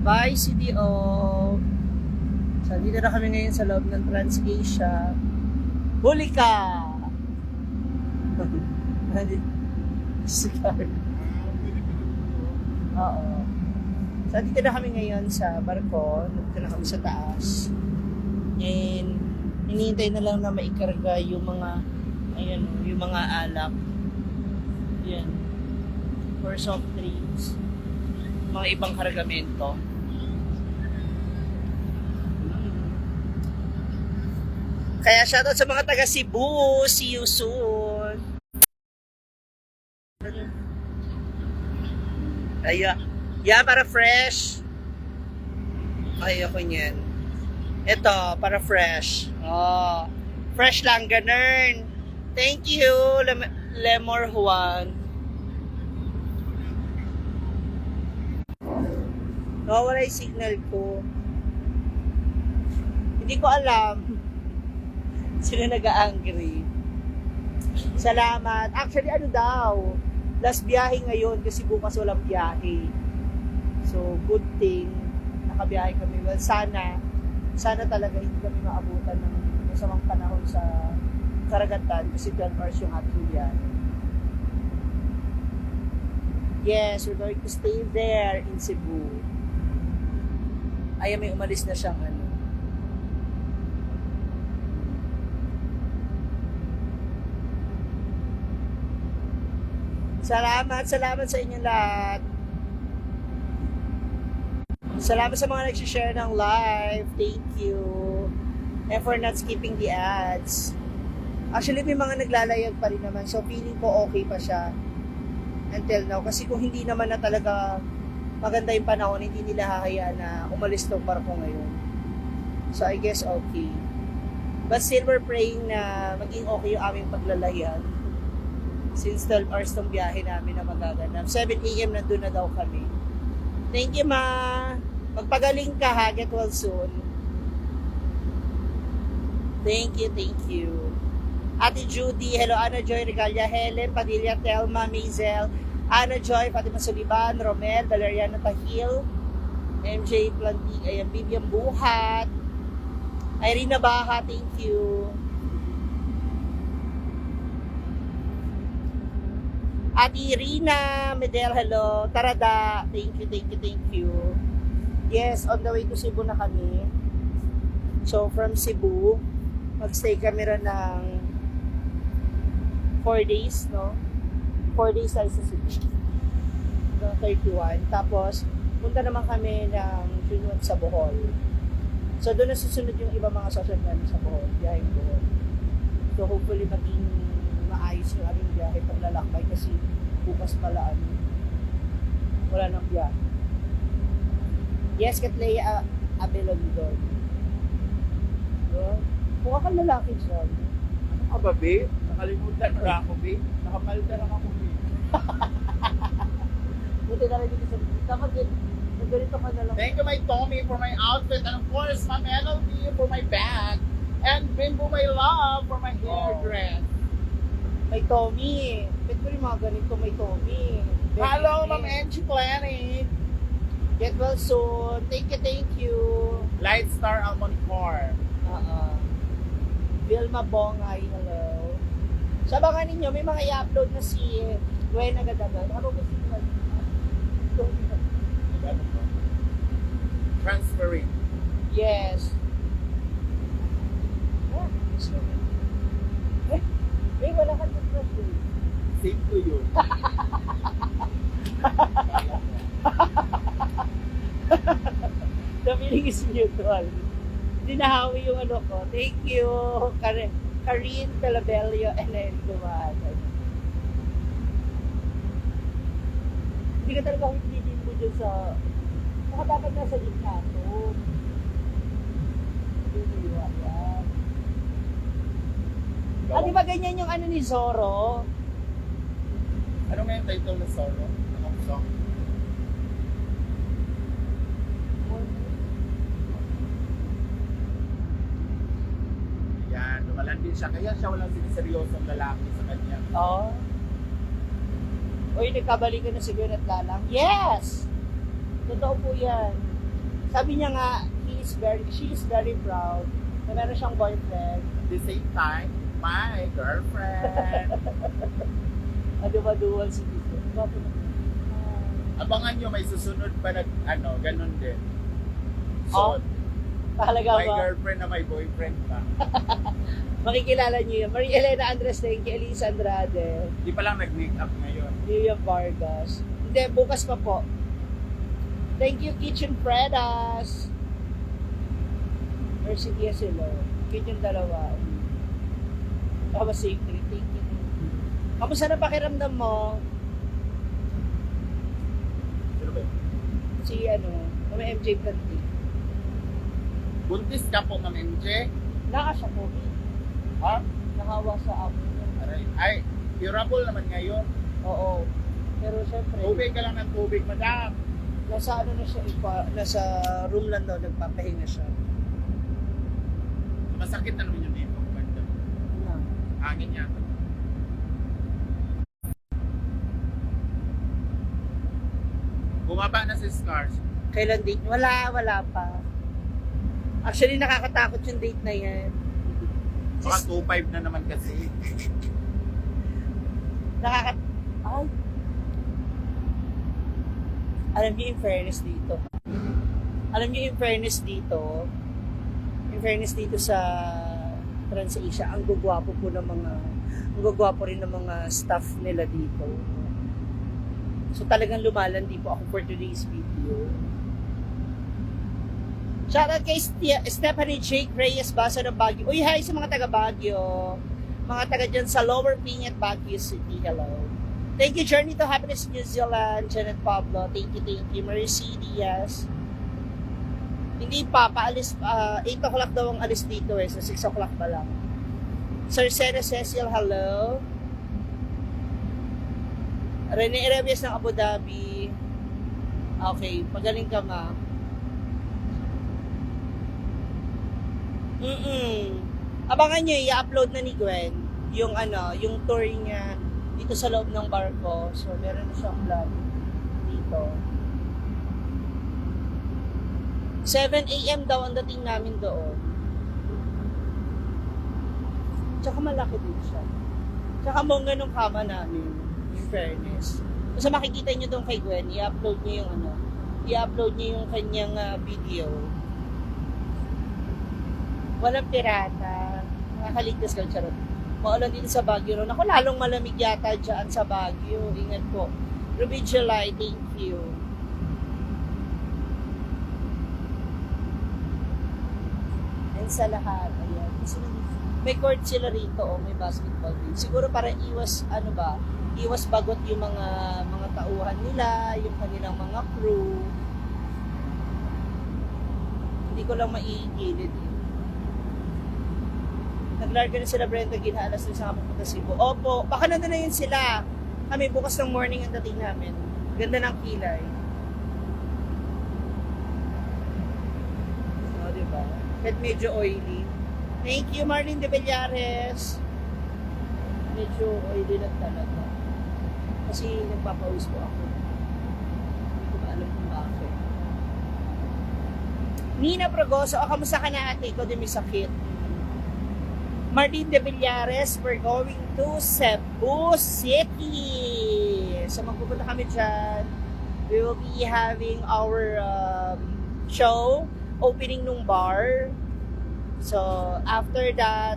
Bye, CDO! So, dito na kami ngayon sa loob ng TransAsia. Huli ka! Oo. So, dito na kami ngayon sa barko. Dito na kami sa taas. And, hinihintay na lang na maikarga yung mga, ayan, yung mga alak. Yan. For soft drinks. Mga ibang kargamento. Kaya shoutout sa mga taga Cebu. See you soon. Ayan. Yan, para fresh. Ay, ako niyan. Ito, para fresh. Oh. Fresh lang, ganun. Thank you, Lemor Juan. Wala yung signal ko. Hindi ko alam. Sino nag-a-angry? Salamat. Actually, ano daw? Last biyahe ngayon kasi bukas walang biyahe. So, good thing. Nakabiyahe kami. Well, sana talaga hindi kami maabutan ng masamang panahon sa karagatan kasi 12 hours yung ating biyahe. Yes, we're going to stay there in Cebu. Ay, may umalis na siyang ano. Salamat sa inyong lahat. Salamat sa mga nag-share ng live. Thank you. And for not skipping the ads. Actually, may mga naglalayag pa rin naman. So, feeling ko okay pa siya. Until now. Kasi kung hindi naman na talaga maganda yung panahon, hindi nila hahayaan na umalis tong barko ngayon. So, I guess okay. But still, we're praying na maging okay yung aming paglalayag. Since 12 hours tong biyahe namin na magaganap. 7 a.m. nandun na daw kami. Thank you, ma. Magpagaling ka, ha. Get well soon. Thank you. Ate Judy, hello, Ana Joy, Regalia, Helen, Padilla, Telma, Maisel, Ana Joy, Fatima Suliban, Romel, Valeriano Tahil, MJ Planti, ayan, Bibian Buhat, Irina Baha, thank you. Ate Irina Medel, hello. Tarada, thank you. Yes, on the way to Cebu na kami. So, from Cebu, magstay kami rin ng 4 days, no? 4 days tayo sa Cebu. No, 31. Tapos, punta naman kami ng June 1 sa Bohol. So, doon na susunod yung iba mga susunod namin sa Bohol, biyaheng Bohol. So, hopefully, maging maayos yung aming biyahe paglalakbay kasi bukas pala wala nang biyahe. Yes, Katlea Abelondon. Mukha kang lalaki siya. Ano ka ba, babe? Nakalimutan mo na ako, babe. Nakapalitan lang ako, babe. Buti na rin dito sa dapat din. Ganito ka na lang. Thank you, my Tommy, for my outfit. And of course, my Melody for my bag. And Bimbo, my love, for my hairdress. May Tommy. Bet ko rin mga ganito may Tommy. Hello, Ma'am Angie Planning. Get well soon. Thank you. Light Star Almonicor. Vilma Bongay, hello. Sabangan ninyo, may mga i-upload na si Gwen Agadagan. Ano ba si Gwen? Transferring. Yes. Wala ka ng pressure. Same to you. The feeling is mutual. Hindi nahawi yung ano ko. Thank you, Karin Pelabelio and then Dumagan. Hindi ka talaga hindi mo dyan sa... Baka dapat nasa gitna to. Hindi mo yan. Di ba ganyan yung ano ni Zorro? Ano nga yung title ng solo? Anong song? Yan, dumalan din siya. Kaya siya walang siniseryosong lalaki sa kanya. Oo. Uy, nagkabalikan na si Gwen at Lalang. Yes! Totoo po yan. Sabi niya nga, she is very proud na meron siyang boyfriend. At the same time, my girlfriend. Dual citizen. Gwapo na. Abangan nyo, may susunod pa na, ganun din. Oh, So, talaga my ba? girlfriend na may boyfriend pa. Makikilala niyo yun. Maria Elena Andres, thank you. Elisa Andrade. Di pa lang nag-make up ngayon. Miriam Vargas. Hindi, bukas pa po. Thank you, Kitchen Fredas. Mercy Diazelo. Kitchen dalawa. Tama safety. Thank you. Kamusta na pakiramdam mo? Sino ba? Si Mama MJ Planty. Buntis ka po, Ma'am MJ? Naka siya po. Ha? Nakawa sa ako. Aray. Ay, curable naman ngayon. Oo. Pero syempre, Tubig ka lang ng tubig, madam. nasa na siya, nasa room lang daw, nagpapahinga siya. Masakit na naman yun dito. Banda. Na. Hangin yata. Bumaba na si Scars. Kailan date? Wala pa. Actually, nakakatakot yung date na yan. Baka 2.5 na naman kasi. Ay. Alam niyo, in fairness dito sa TransAsia, ang gugwapo rin ng mga staff nila dito. So talagang lumalandi po ako for today's video. Shoutout kay Stephanie Jake Reyes Basa ng Baguio. Uy, hi sa mga taga Baguio. Mga taga dyan sa Lower Pingat, Baguio City. Hello. Thank you, Journey to Happiness New Zealand. Janet Pablo. Thank you. Marcy Diaz. Hindi pa, paalis, 8 o'clock daw ang alis dito so 6 o'clock pa lang. Sir Sarah Cecil, hello. Rene Erebias ng Abu Dhabi. Okay, magaling ka ma. Abangan nyo, i-upload na ni Gwen yung yung tour niya dito sa loob ng barko. So, meron na siyang vlog dito. 7 a.m. daw ang dating namin doon. Tsaka malaki din siya. Tsaka mongga nung kama namin, in fairness. Kasi makikita nyo doon kay Gwen, i-upload nyo yung kanyang video. Walang pirata. Nakakaligtas ka, charot. Maulan dito sa Baguio. Ako, lalong malamig yata dyan sa Baguio. Ingat po. Ruby July, thank you. And sa lahat, ayan. May court sila rito, may basketball din. Siguro para iwas bagot yung mga tauhan nila, yung kanilang mga crew. Hindi ko lang maigilid eh. Naglarga na sila Brenda Gina, alas 3 sa papunta Cebu. Opo, baka nandun na yun sila. Kami bukas ng morning ang dating namin. Ganda ng kilay. O, diba? Kahit medyo oily. Thank you, Marlene de Villares. Medyo oily lang talaga. Kasi nagpapawis po ako. Hindi ko alam kung bakit. Nina Progoso, kamusta ka na ate? Ikaw din may sakit. Marlene de Villares, we're going to Cebu City. So magpupunta kami dyan. We will be having our show, opening nung bar. So after that,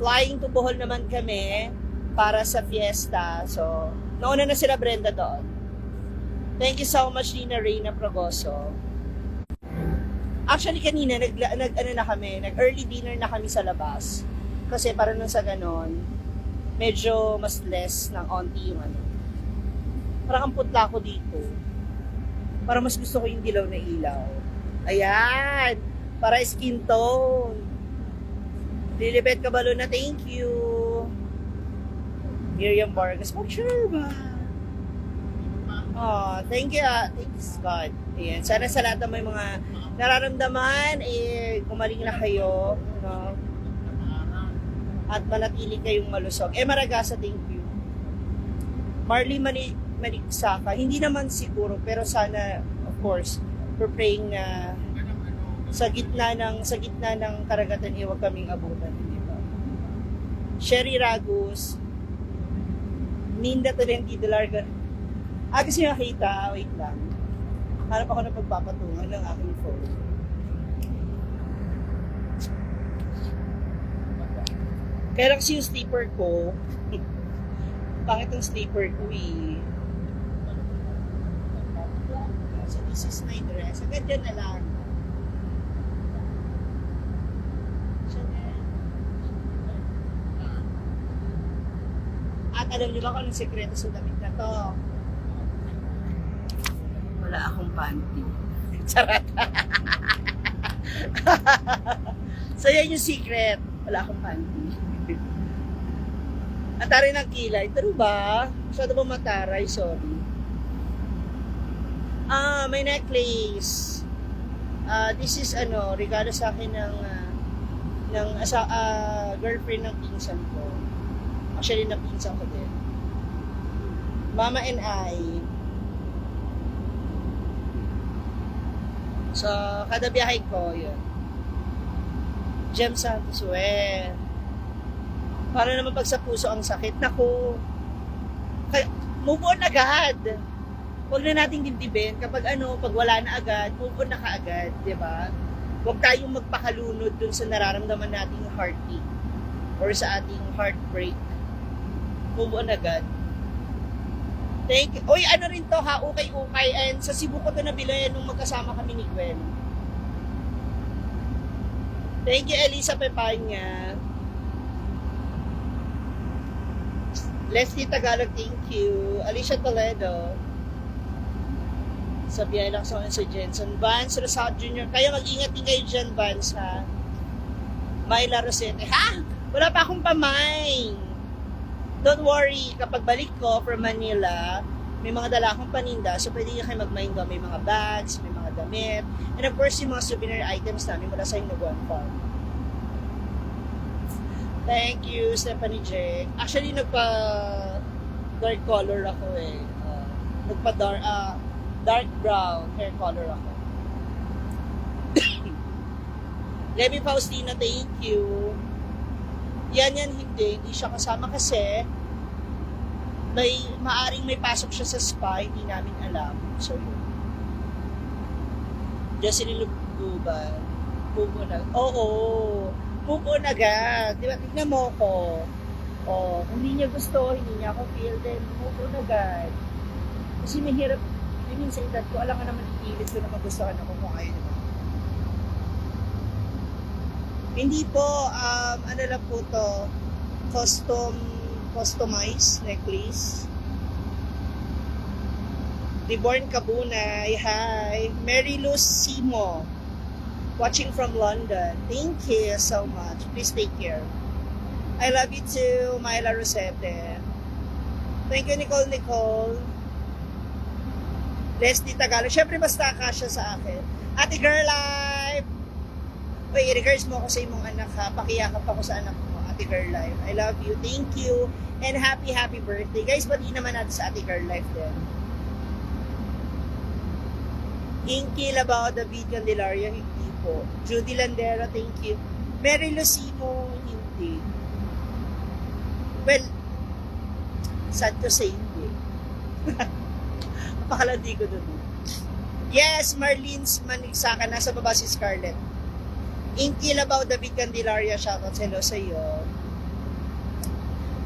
flying to Bohol naman kami para sa fiesta. So nauna na sila Brenda doon. Thank you so much, Nina Reyna Progoso. Actually kanina nag-early dinner na kami sa labas. Kasi para nung sa ganon, medyo mas less ng onti yung Parang ang putla ko dito. Para mas gusto ko yung dilaw na ilaw. Ayan! Para skin tone. Lilibet Kabalo na thank you. Miriam Vargas, sure ba? Oh, thank you. Thank you, Scott. Ayan. Sana sa lahat ng may mga nararamdaman, gumaling na kayo. No? At manatili kayong malusog. Maragasa, thank you. Marley Maniksaka, hindi naman siguro, pero sana, of course, we're praying na sa gitna ng karagatan, huwag kaming abutan, di ba? Sherry Ragus, Ninda Tolentino Larga. Kasi nakita, wait lang. Hanap ako ng pagpapatungan ng aking phone. Kaya lang kasi yung sleeper ko, pangit yung sleeper ko eh. So this is my dress. Agad dyan na lang. Chanel. At alam niyo ba kung anong sekreto sa damit na to? Wala akong panty. Charot. So yan yung secret. Wala akong panty. At taray ng kilay. True ba? Masyado ba mataray? Sorry. May necklace. This is regalo sa akin ng girlfriend ng pinsan ko. Actually, ng pinsan ko din. Mama and I. So, kada biyahe ko, yun. Gem Santos, para naman pag sa puso ang sakit. Naku, move on agad. Huwag na nating dibdibin. Kapag pag wala na agad, move on na kaagad, di ba? Huwag tayong magpakalunod dun sa nararamdaman nating heartbeat or sa ating heartbreak. Move on agad. Thank you. Uy, rin to ha, ukay-ukay. And sa Cebu ko to nabili nung magkasama kami ni Gwen. Thank you, Elisa Pepanya. Leslie Tagalog, thank you. Alicia Toledo. Sabihan lang sa Jensen. Vance Rosado Jr. Kaya mag-ingat din kayo dyan, Vance, ha? Myla Rosete. Ha? Wala pa akong pamay. Don't worry, kapag balik ko from Manila, may mga dala akong paninda, so pwede nyo kayo mag-mind doon. May mga bags, may mga damit, and of course, yung mga souvenir items namin mula sa Inaguan Farm. Thank you, Stephanie J. Actually, nagpa-dark color ako eh. Dark brown hair color ako. Levi Faustina, thank you. Yan, hindi siya kasama kasi maaring may pasok siya sa spa, hindi namin alam. So, yun. Jocelyn Luguban, move on agad. Oo, move on agad. Diba, tignan mo ko. Kung hindi niya gusto, hindi niya ako feel, then move on agad. Kasi mahirap, sa edad ko, alam ka naman ipilit ko na magustuhan ako kung ayaw naman. Hindi po, lang po to, customized necklace. Reborn Kabunay, hi. Mary Luz Simo, watching from London. Thank you so much. Please take care. I love you too, Myla Rosete. Thank you, Nicole. Leslie Tagalog. Siyempre, basta kasya sa akin. Ate Girl Life! Uy, i-regards mo ako sa imong anak ha. Pakiyakap ako sa anak mo, Ate Girl Life. I love you. Thank you. And happy birthday. Guys, bati naman natin sa Ate Girl Life din. Inky Labao, David Candelaria, hindi po. Judy Landera, thank you. Mary Lucimo, hindi. Well, sad to say, hindi. Pakalandi ko dun. Yes, Marlene's Manigsaka, nasa baba si Scarlett. Inky Labao, David Candelaria, shoutout, hello sa iyo.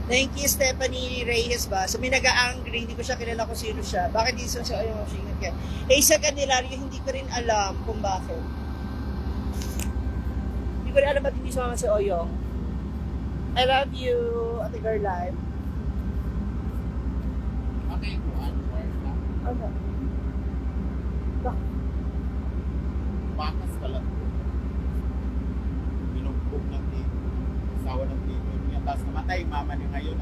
Thank you, Stephanie Reyes ba? So, may nag-a-angry, hindi ko siya kilala kung sino siya. Bakit hindi siya ayaw masingat ka? Sa Candelaria, hindi ko rin alam kung bakit. Hindi ko rin alam ba't hindi sumama si Oyong. I love you, Ate Girl Life. Okay, Ano? Bakas pala. Binugbog ng tito. Asawa ng tito niya. Tapos namatay, mama niya ngayon.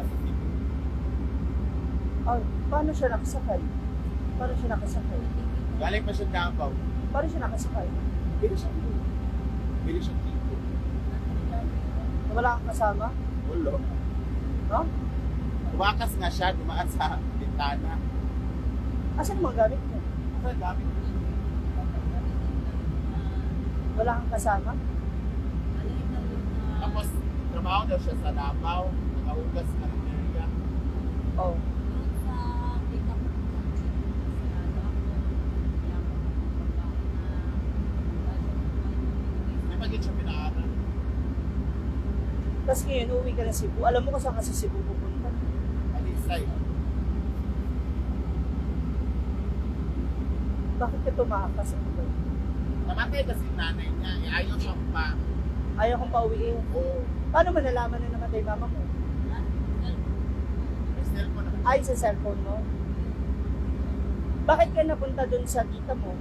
Paano siya nakasakay? Galing pa siya Davao. Paano siya nakasakay? Bili siya tito. Wala kang kasama? Ulo. No? Tumakas nga siya, dumaan sa bintana. Asan mga gamit mo? Ang gamit ko siya. Wala kang kasama? Tapos, trabaho daw siya sa Davao. Nakahugas ng area. Oh. May magiging siya pinaaral. Tapos ngayon, uuwi ka na Cebu. Alam mo kung saan ka sa Cebu pupunta? Alisay. Bakit ka tumakas? Ano ba? Namatay kasi yung nanay niya. Ayaw siyang pa. Ayaw kong pauwiin. Oo. Paano mo nalaman na namatay mama mo? May cellphone naman. Ay, sa cellphone mo? Bakit ka napunta dun sa tita mo?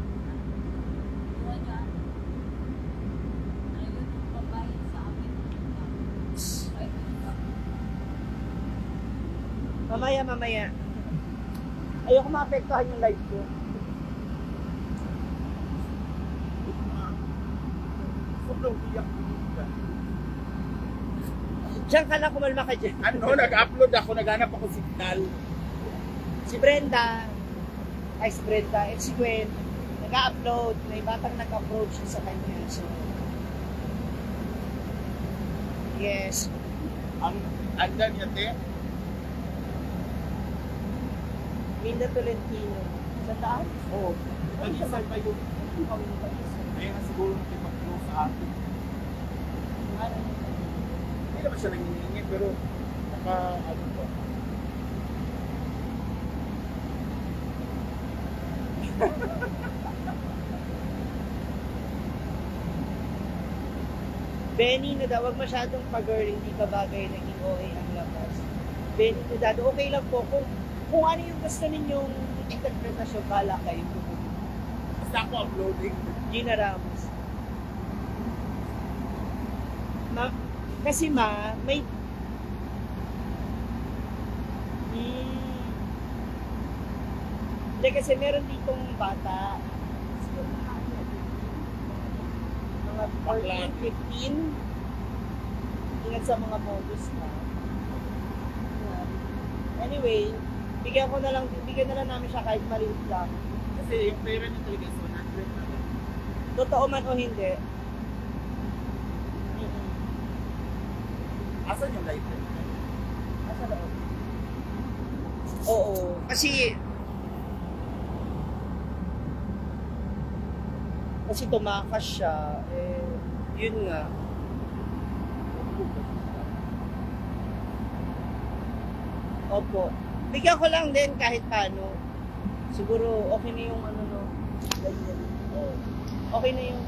Mamaya. Ayoko maapektuhan yung life ko. Sobrang iyak. Diyan ka lang, kumalma ka dyan. Ano, nag-upload ako, naghanap ako signal. Si Brenda, si Gwen, nag-upload, may batang nag-approach sa kanya. So, yes. Ang andan niya, te. Minda Tolentino. Sa taas? Oo. Pag-isay pa yun. Kaya nga siguro nakipag-flow sa atin. Hindi naman siya nangihingi, pero ano ba? Benny na daw, wag masyadong pag-girl, hindi ka bagay, naging OA ang labas. Benny na daw, okay lang po. Kung ano yung gusto ninyong interpretasyon, bala kayo. Basta ako uploading. Gina Ramos. Kasi may... Hindi, kasi meron ditong bata. Mga 14, 15. Ingat sa mga modus na. Anyway, bigyan na lang namin siya kahit maliit lang. Kasi yung pera niya talaga is 100 na lang. Totoo man o hindi. Asan yung lighter? Nasa loob. Oo. Kasi tumakas siya. Yun nga. Opo. Bigyan ko lang din kahit paano. Siguro okay na yung ganyan. Oo. Okay na yung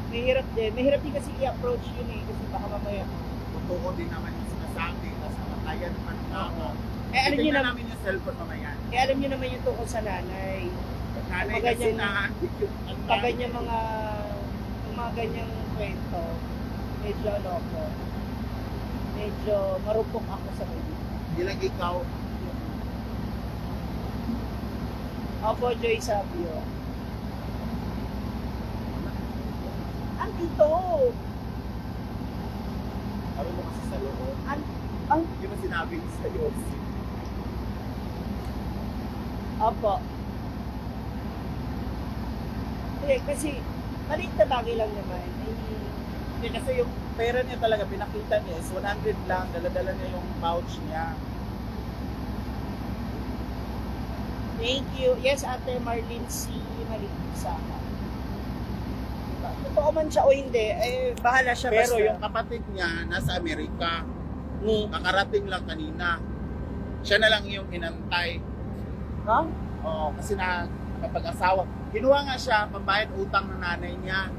mahirap din. Mahirap din kasi i-approach yun kasi baka mamaya. Totoo din naman yung sinasabi. Tapos namatayan naman ng tao. Alam niyo Tingnan namin yung cellphone mamaya. alam niyo naman yung tungkol sa nanay. Nanay Mga kasi ganyan- naantik yung Pag ganyan yung mga ganyang kwento, medyo medyo marupok ako sa mga. Hindi lang ikaw. Opo, Joy Sabio. Andito! Sabi mo kasi sa loob. Ang Hindi mo sinabi sa iyo. Opo. Hindi, kasi maliit na bagay lang naman. Hindi kasi yung pera niya talaga, pinakita niya is 100 lang. Dala-dala niya yung pouch niya. Thank you. Yes, Ate Marlene C. Maligsama. Diba? Totoo man siya o hindi, bahala siya Pero basta. yung kapatid niya nasa Amerika. Ni, Nakarating lang kanina. Siya na lang yung inantay. ha? Oo, kasi nakapag-asawa. Kinuha nga siya, pambayad utang ng nanay niya.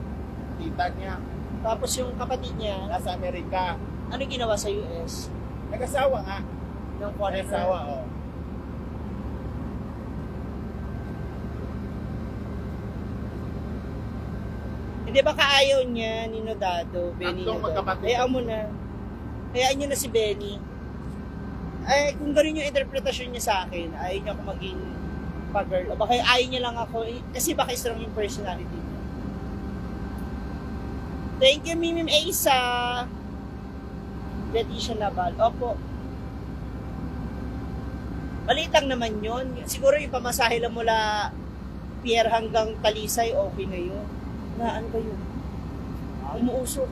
Tita niya. Tapos yung kapatid niya, Nasa Amerika. ano ginawa sa US? Nag-asawa nga. Ng foreigner? Nag-asawa, oo. Hindi baka ayaw niya, Nino Dado, Benny Tatlong Nodado. magkapatid. Hayaan mo na. Hayaan niyo na si Benny. Kung gano'n yung interpretasyon niya sa akin, ayaw niya ako maging pa-girl. O baka ayaw niya lang ako, kasi baka strong yung personality niya. Thank you, Mimim Asa. Leticia Naval. Opo. Maliit lang naman yun. Siguro yung pamasahe lang mula Pierre hanggang Talisay, okay na yun. Na ano ba yun? Umuusok.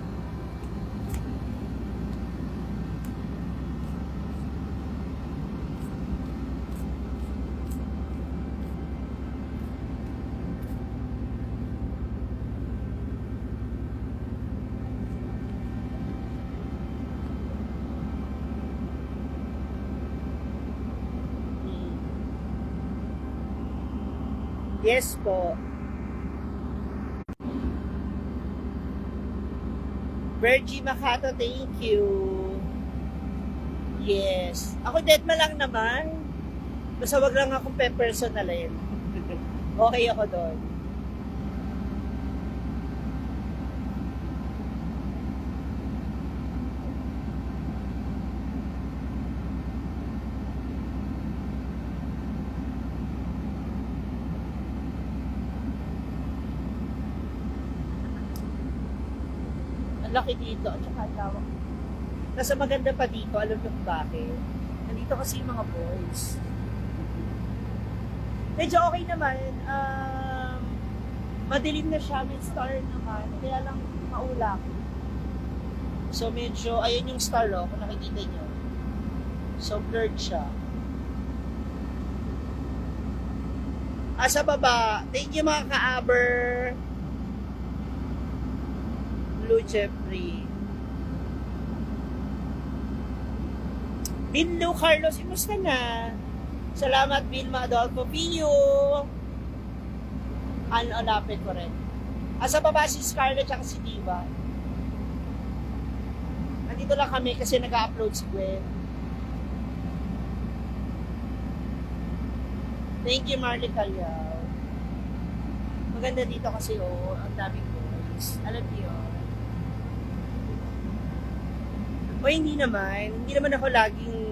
Yes po. Virgie Makato, thank you. Yes. Ako dead ma lang naman. Basta wag lang akong pe-personalin. Okay ako doon. Laki dito at saka ang lawak. Nasa maganda pa dito, alam niyo kung bakit? Nandito kasi yung mga boys. Medyo okay naman. Madilim na siya, may star naman. Kaya lang maulak. So medyo, ayun yung star kung nakikita niyo. So blurred siya. Sa baba, thank you mga ka-aber. Blue Jeffrey. Bill Lou Carlos, imusta na? Salamat Vilma Adolfo Pio. Lapit ko rin. Sa baba si Scarlett at si Diva. Nandito lang kami kasi nag-upload si Gwen. Thank you Marley Calyaw. Maganda dito kasi ang daming boys. Alam niyo. O hindi naman ako laging